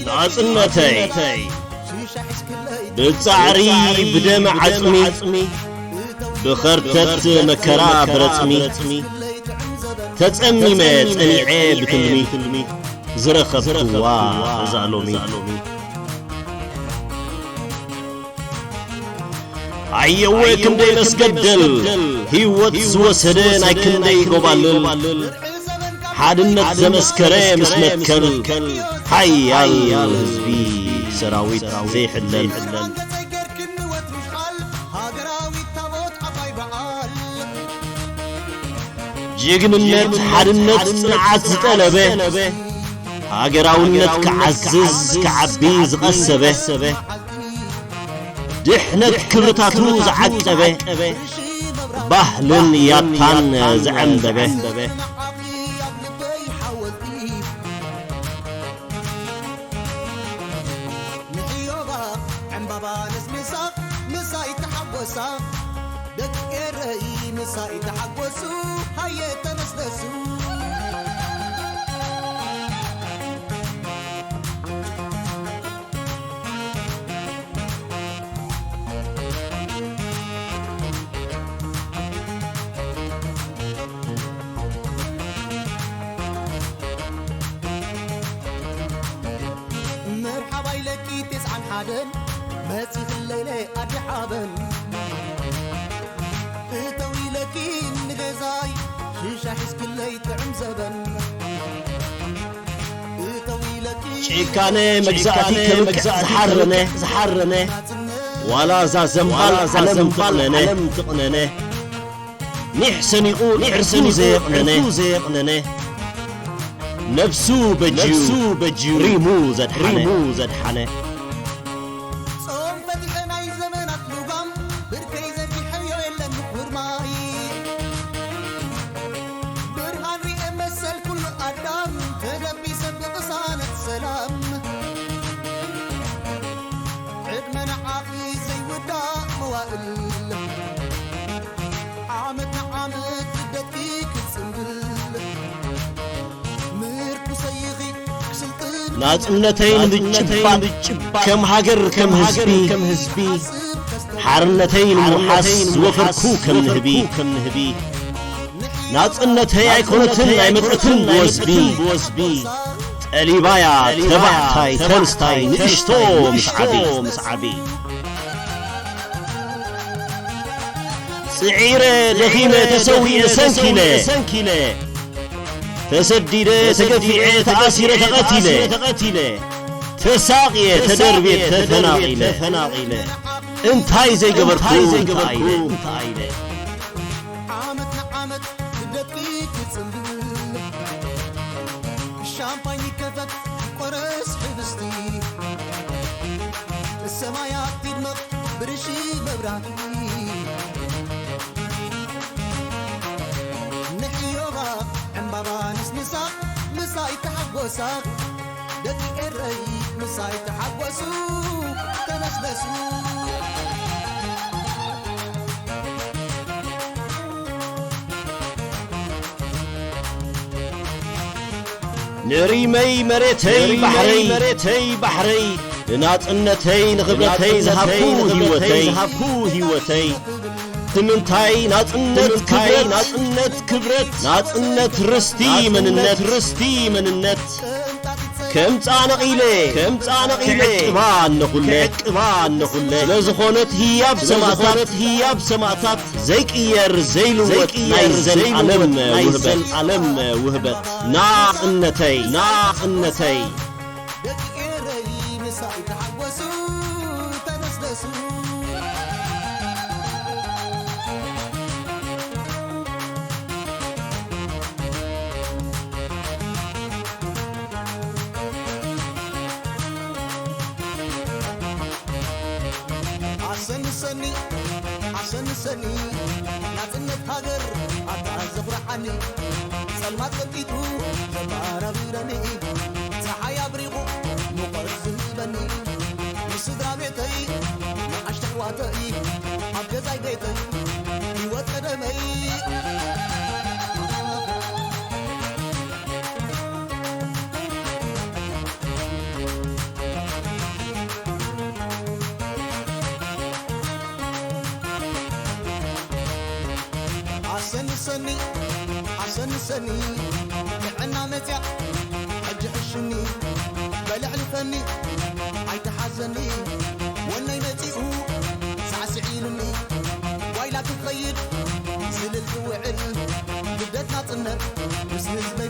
ናጽነተይ ብጻዕሪ ብደም ዓጽሚ፣ ብኸርተት መከራ ብረጽሚ፣ ተጸሚመ ጸኒዐ ብትልሚ፣ ዝረኸብክዋ እዛ ሎሚ። ኣየወ ክንደይ መስገደል፣ ህይወት ዝወሰደ ናይ ክንደይ ጎባልል፣ ሓድነት ዘመስከረ ምስ መትከል፣ ሓያል ህዝቢ ሰራዊት ዘይሕለል። ጅግንነት፣ ሓድነት፣ ጽንዓት ዝጠለበ፣ ሃገራውነት ክዓዝዝ ክዓቢ ዝቐሰበ፣ ድሕነት ክብርታቱ ዝዓቀበ፣ ባህልን ያታን ዘዐንበበ። ምሕዮባ ዕምባባ ነስንሳ ምሳይ ተሓጎሳ፣ ደቂ ኤረይ ምሳይ ተሓጎሱ፣ ሃየ ተነስነሱ። መርሓባ ኢለኪ ተስዓን ሓደን መጺኽለይ ኢለ ኣዲ ሓበን፣ እተው ኢለኪ ንገዛይ ሽሻ ሒዝክለይ ጥዑም ዘበን። ጭካነ መግዛእቲ ከብቅዕ ዝሓረነ፣ ዝሓረነ፣ ዋላ እዛ ዘምባል ዓለም ትቕነነ። ኒሕ ሰኒቑ ዕርፉ ዘየቕነነ፣ ነብሱ በጅዩ ሪሙ ዘድሓነ። ጾም ፈቲሐ ናይ ዘመናት ልጓም፣ ብርከይ ዘርጊሐዮ የለን ምኩር ማይ። ብርሃን ሪኤ መሰል ኩሉ ኣዳም፣ ተደቢሰ ብቕሳነት ሰላም። ዕድመ ንዓኺ ዘይውዳእ መዋእል፣ ዓመት ንዓመት ልደትኪ ክጽንብል፣ ምርኩሰይኺ ክስልጥን ናጽነተይ ንምጭባጥ፣ ከም ሃገር ከም ህዝቢ፣ ሓርነተይ ንምውሓስ ዝወፈርኩ ከም ንህቢ። ናጽነተይ ኣይኮነትን ኣይመጸትን ብወስቢ፣ ጠሊባያ ተባዕታይ ተንስታይ ንእሽቶ ምስ ዓቢ። ጽዒረ ደኺመ ተሰዊኤ ሰንኪለ፣ ተሰዲደ ተገፊዐ ተኣሲረ ተቐቲለ፣ ተሳቕየ ተደርብየ ተፈናቒለ፣ እንታይ ዘይገበርኩ እንታይ ኢለ። ዓመት ንዓመት ልደትኪ ክጽንብል፣ ሻምፓኝ ይከፈት ቆረስ ሕብስቲ፣ ሰማያት ይድመቕ ብርሺ መብራህቲ። ንሕዮባ ዕምባባ ነስንሳ ምሳይ ተሓጎሳ፣ ደቂ ኤረይ ምሳይ ተሓጎሱ ተነስነሱ። ንሪመይ መሬተይ ባሕረይ፣ መሬተይ ባሕረይ፣ ንናጽነተይ ንኽብረተይ ዝሃብኩ ህይወተይ፣ ዝሃብኩ ህይወተይ። ንምንታይ ናጽነት ክብረት፣ ናጽነት ክብረት፣ ናጽነት ርስቲ መንነት፣ ርስቲ መንነት። ከም ጻነቕ ኢለ፣ ከም ጻነቕ ኢለ፣ ክዕቅባ እነኹለ፣ ክዕቅባ እነኹለ። ስለ ዝኾነት ህያብ ስለ ሰማእታት፣ ዝኾነት ህያብ ሰማእታት። ዘይቅየር ዘይልወጥ ዘይቅየር ናይ ዘይልወጥ ዘልኣለም ናይ ውህበት። ዘልኣለም ውህበት። ናጽነተይ፣ ናጽነተይ። ደቂ ኤረይ ምሳይ ተሓጎሱ ተነስነሱ። ኣሰንሰኒ ኣሰንሰኒ ናጽነት ሃገር ኣታ ዘኹርዓኒ። ጸልማት ቀንጢጡ ዘባራብረኒ፣ ጸሓይ ኣብሪቑ ሙቐት ዝህበኒ፣ ንስድራ ቤተይ ንኣሽቱ ኣሕዋተይ ኣብ ገዛይ ቤተይ ህይወት ቀደመይ። ሰኒ ሰኒ ኣሰኒ ሰኒ ጥዕና መፅያ ሕጂ ሕሽኒ በልዕሊ ፈኒ ኣይተሓዘኒ ወነይ መፂኡ ሳዕስዒሉኒ ዋይላ ክኸይድ ዝልል ዝውዕል ግደት ናፅነት ምስ ህዝበይ